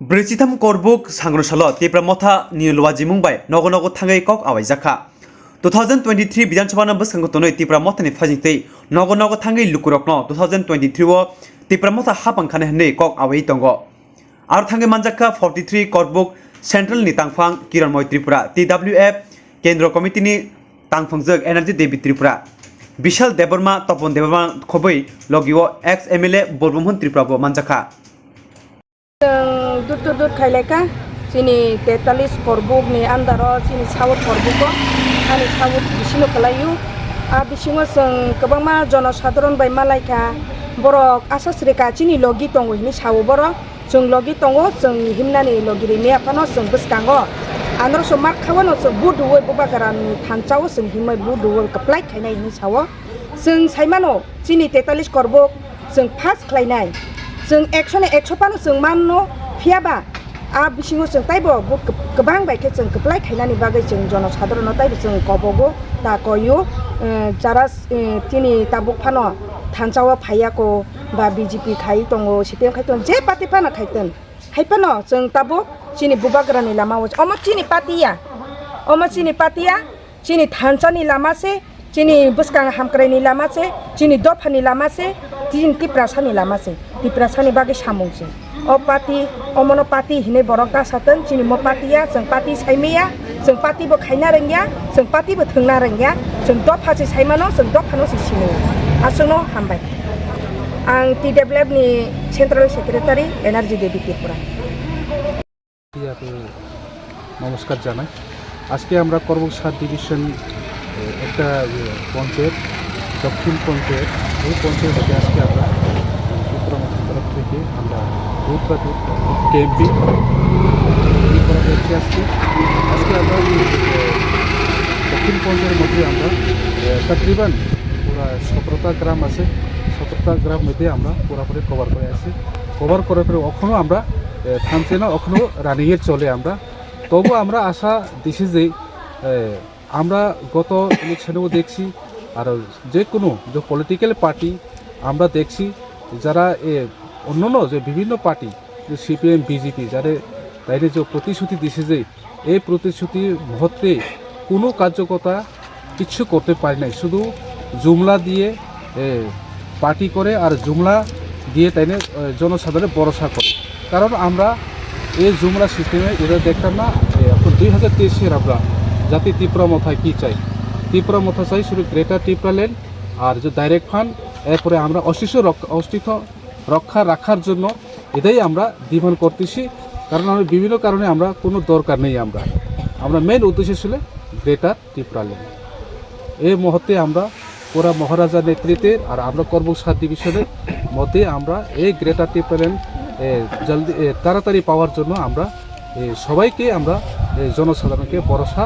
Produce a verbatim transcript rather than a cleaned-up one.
Brwichitham Korbuk Sangro Salo Tipra Motha ni luajimung bai nogo nogo thangwi kok awaijakha. Two thousand twenty-three Bidhan Sabha no bwskango tonwi Tipra Motha ni phajingtwi nogo nogo thangwi lukurokno two thousand twenty-three o Tipra Motha hapang khani hwnwi kok awai tongo. Aro thangwi manjakha forty-three Korbuk Central ni tangphang Kiranmoy Tripura, T W F Kendro Committee ni tangphangjak Energy Devi Tripura, Bishal Debbarma, Topon Debbarma khobwi logi o ex M L A Borbomohon Tripura bo manjakha. Chwng dur dur dur khailai kha, chini tetalis korbuk ni under o chini South korbuk o, ani South bisino kwlai o. A bisingo chwng kwbangma jono sadharon bai malai kha, borok asasrika chini logi tongo hinwi sao borok. Chwng logi tongo, chwng himnani logi rimya phano chwng bwskango. Anoro chwng mak kha wano chwng vote rwui Bubagrani thansa o chwng himwi vote rwui kwplai khainai hinwi sao. Chwng sai mano chini tetalis korbuk chwng pass khlainai. Chwng ekso ni ekso phano chwng manno, phiya ba a bisingo chwng taibo vote kwb-, kwbang bai khe chwng kwplai khainani bagwi chwng jono sadharono taibo chwng kobogo ta koyo, eh, jara, eh, chini tabuk phano thansa o phaiya ko. Ba B J P khai tongo, C P M khai tongo, je party phano khai tong. Hai phano chwng tabuk chini Bubagrani lama o, omo chini party ya, omo chini party ya, chini thansa ni lama se, chini bwskang hamkrai ni lama se, chini dopha ni lama se, chini Tiprasa ni lama se, Tiprasa ni bagwi samung se. O party, omono party hinwi borok ta satong, chini mo party ya, chwng party saimaya, chwng party bo khaina rwngya, chwng party bo thwngna rwngya, chwng dopha se saimano, chwng dopha no se sini. Aswkno hambai. Ang T W F ni Central Secretary, Energy Devi Tripura. ইয়াতে নমস্কার জানাই। আজকে আমরা Karbook sub division, এ, একটা, এ, পঞ্চায়েত, দক্ষিণ পঞ্চায়েত, এই পঞ্চায়েতে আজকে আমরা, এ, ত্রিপুরা মথা তরফ থেকে আমরা দুধ বা দুধ ক্যাম্পিং করা হয়েছে আজকে। আজকে আমরা এই, এ, দক্ষিণ পঞ্চায়েতের মধ্যে আমরা, এ, তাকরিবান পুরা সতেরোটা গ্রাম আছে, সতেরোটা গ্রাম মধ্যে আমরা পুরাপুরি কভার করে আছি। কভার করার পরে এখনও আমরা, এ, থামছে না, এখনও রানিংয়ের চলে আমরা। তবু আমরা আশা দিছি যে, এ, আমরা গত ইলেকশনেও দেখছি, আর যে কোনো যে পলিটিক্যাল পার্টি আমরা দেখছি, যারা, এ, অন্যান্য যে বিভিন্ন পার্টি, যে C P M, B J P, যারা তাইরে যে প্রতিশ্রুতি দিছে যে এই প্রতিশ্রুতি মুহূর্তে কোনো কার্যকর্তা কিচ্ছু করতে পারে নাই, শুধু জুমলা দিয়ে, এ, পার্টি করে আর জুমলা দিয়ে তাইনে, এ, জনসাধারণের ভরসা করে। কারণ আমরা এই জুমলা সিস্টেমে এদের দেখতাম না। এ, এখন দুই হাজার তেইশের আমরা জাতি ত্রিপুরা মথায় কি চাই? ত্রিপুরা মথা চাই শুধু গ্রেটার ত্রিপুরা ল্যান্ড আর যে ডাইরেক্ট ফান্ড, এরপরে আমরা অস্তিত্ব রক্ষা, অস্তিত্ব রক্ষা রাখার জন্য এটাই আমরা ডিমান্ড করতেছি। কারণ আমরা বিভিন্ন কারণে আমরা কোনো দরকার নেই, আমরা, আমরা মেইন উদ্দেশ্য ছিল গ্রেটার ত্রিপুরা ল্যান্ড। এই মুহূর্তে আমরা পুরা মহারাজার নেতৃত্বে আর আমরা করবুক সাব ডিভিশনের মধ্যে আমরা এই গ্রেটার ত্রিপুরা ল্যান্ড, এ, জলদি, এ, তাড়াতাড়ি পাওয়ার জন্য আমরা, এ, সবাইকে আমরা, এ, জনসাধারণকে ভরসা